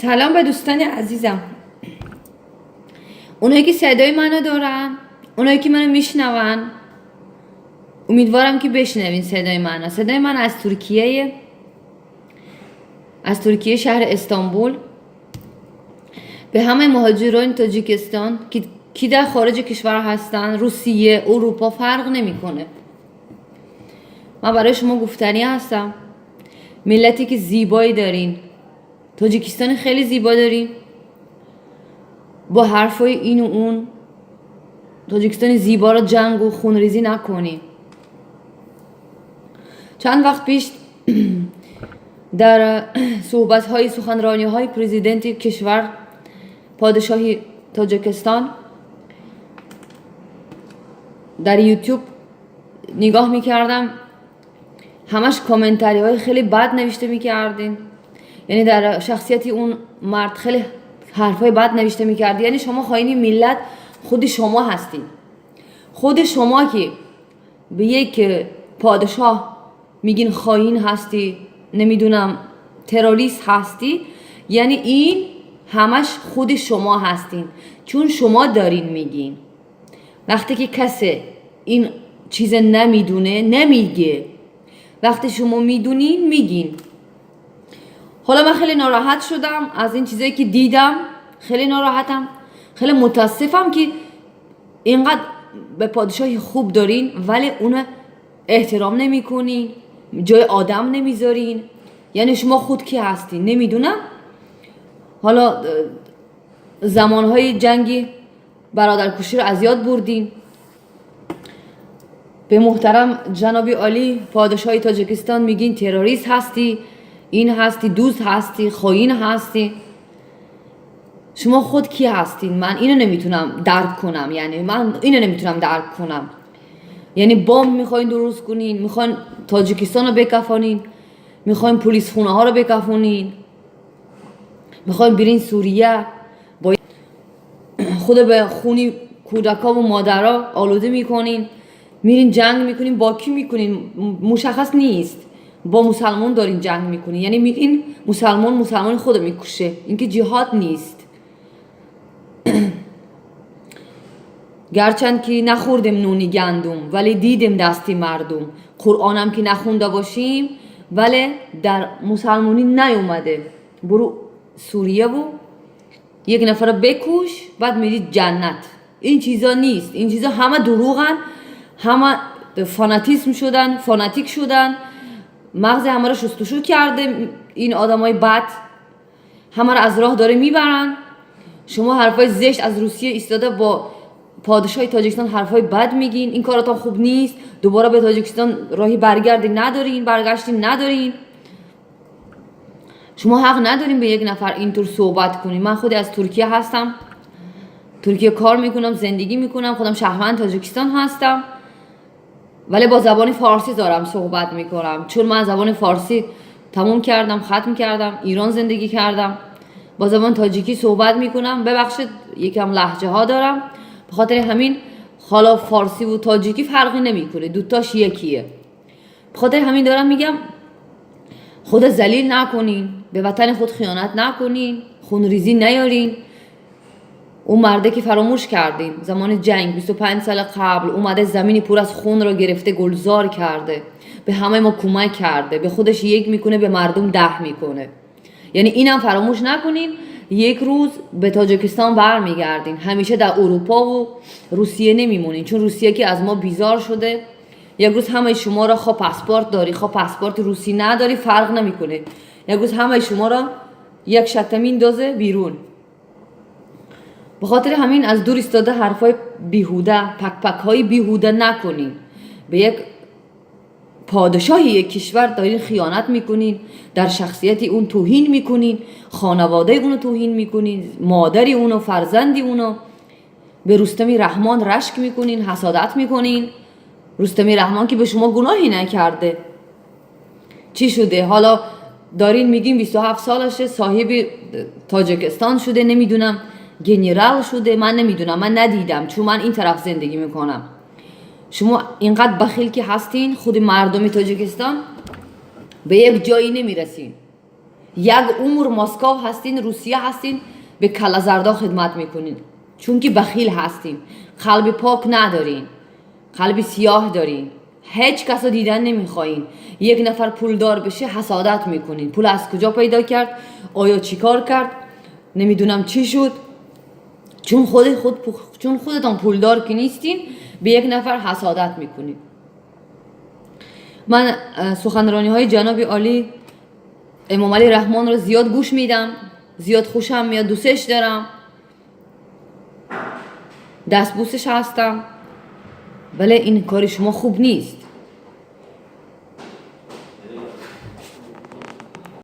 سلام به دوستان عزیزم، اونایی که صدای منو دارن، اونایی که منو میشنون. امیدوارم که بشنوین صدای منو. صدای من از ترکیه، از ترکیه، شهر استانبول. به همه مهاجران تاجیکستان که در خارج کشور هستن، روسیه، اروپا، فرق نمیکنه، من برای شما گفتنی هستم. ملتی که زیبایی دارین، تاجیکستان خیلی زیبا دارین، با حرفای این و اون تاجیکستان زیبا را جنگ و خونریزی نکنیم. چند وقت پیش در صحبت های سخنرانی های پرزیدنت کشور، پادشاهی تاجیکستان، در یوتیوب نگاه میکردم، همش commentary های خیلی بد نوشته میکردین. یعنی در شخصیتی اون مرد خیلی حرفای بد نوشته میکردی. یعنی شما خائنی ملت خود شما هستین. خود شما که به یک پادشاه میگین خائن هستی، نمیدونم، تروریست هستی، یعنی این همش خود شما هستین، چون شما دارین میگین. وقتی که کسی این چیز نمیدونه، نمیگه. وقتی شما میدونین، میگین. حالا من خیلی ناراحت شدم از این چیزایی که دیدم. خیلی ناراحتم، خیلی متاسفم که اینقدر به پادشاهی خوب دارین ولی اون احترام نمیکنین، جای آدم نمیذارین. یعنی شما خود کی هستین؟ نمیدونم. حالا زمانهای جنگی برادرکشی رو از یاد بردین. به محترم جناب عالی پادشاهی تاجیکستان میگین تروریست هستی، این هستی، دزد هستی، خائن هستی. شما خود کی هستین؟ من اینو نمیتونم درک کنم. یعنی من اینو نمیتونم درک کنم. یعنی بمب میخواین درست کنین، میخواین تاجیکستان رو بکفانین، میخواین پلیس خونه ها رو بکفونین، میخواین برین سوریه، با خود به خونی کودکا و مادرها آلوده میکنین، میرین جنگ میکنین. با کی میکنین؟ مشخص نیست. با مسلمان دارین جنگ میکنین. یعنی میرین مسلمان مسلمان خود میکشه. این که جهاد نیست. گرچند که نخوردیم نونی گندم ولی دیدیم دستی مردم. قرآنم که نخونده باشیم ولی در مسلمانی نیومده برو سوریه و یک نفر بکش، بعد میری جنت. این چیزا نیست. این چیزا همه دروغن، همه فاناتیسم شدن، فاناتیک شدن. مغز همه رو شستشو کرده. این آدمای بد همه رو از راه داره میبرن. شما حرفای زشت از روسیه ایستاده با پادشاه تاجیکستان حرفای بد میگین. این کاراتون خوب نیست. دوباره به تاجیکستان راهی برگردی ندارین، برگشتی ندارین. شما حق ندارین به یک نفر اینطور صحبت کنین. من خودی از ترکیه هستم، ترکیه کار میکنم، زندگی میکنم، خودم شهروند تاجیکستان هستم ولی با زبان فارسی دارم صحبت میکنم، چون من زبان فارسی تموم کردم، ختم کردم، ایران زندگی کردم. با زبان تاجیکی صحبت میکنم. ببخشید، یکم لهجه ها دارم. به خاطر همین، حالا فارسی و تاجیکی فرقی نمیکنه، دوتاش یکیه. به خاطر همین دارم میگم خود ذلیل نکنین، به وطن خود خیانت نکنین، خونریزی نیارین. اون مرده که فراموش کردین، زمان جنگ 25 سال قبل اومده، زمینی پر از خون رو گرفته، گلزار کرده، به همه ما کمک کرده. به خودش یک میکنه، به مردم 10 میکنه. یعنی اینم فراموش نکنین. یک روز به تاجیکستان برمیگردین. همیشه در اروپا و روسیه نمیمونین، چون روسیه که از ما بیزار شده. یک روز همه شما را، خواه پاسپورت داری، خواه پاسپورت روسی نداری، فرق نمیکنه، یک روز همه شما را یک شته میندازه بیرون. به خاطر همین از دور ایستاده حرفای بیهوده، پک پک های بیهوده نکنین. به یک پادشاه یک کشور دارین خیانت میکنین، در شخصیت اون توهین میکنین، خانواده اونو توهین میکنین، مادری اونو، فرزندی اونو. به رستمی رحمان رشک میکنین، حسادت میکنین. رستمی رحمان که به شما گناهی نکرده. چی شده؟ حالا دارین میگین 27 سالشه، صاحب تاجیکستان شده، نمیدونم، گنرال شده. من نمیدونم، من ندیدم، چون من این طرف زندگی میکنم. شما اینقدر بخیل که هستین، خود مردم تاجیکستان به یک جایی نمیرسین. Як умр Москов ҳастин, Русия ҳастин, به калазарда хидмат мекунин, чунки бахил ҳастин, қалби пок надорин, қалби сиёҳ дорин, ҳеҷ касо дидан намехоҳин. Як нафар пулдор бشه, ҳасодат мекунин. Пул аз куҷо пайдо кард? Оё чӣ кор кард? Намедунам, чӣ шуд? Чун худатон пулдор ки нестин, به як нафар ҳасодат мекунед. Ман суханрониҳои ҷаноби олӣ Эмомалӣ Раҳмонро зиёд гӯш медам, зиёд хушам меяд, дӯстеш дорам, дастбӯсаш ҳастам, вале ин кори шумо хуб нест.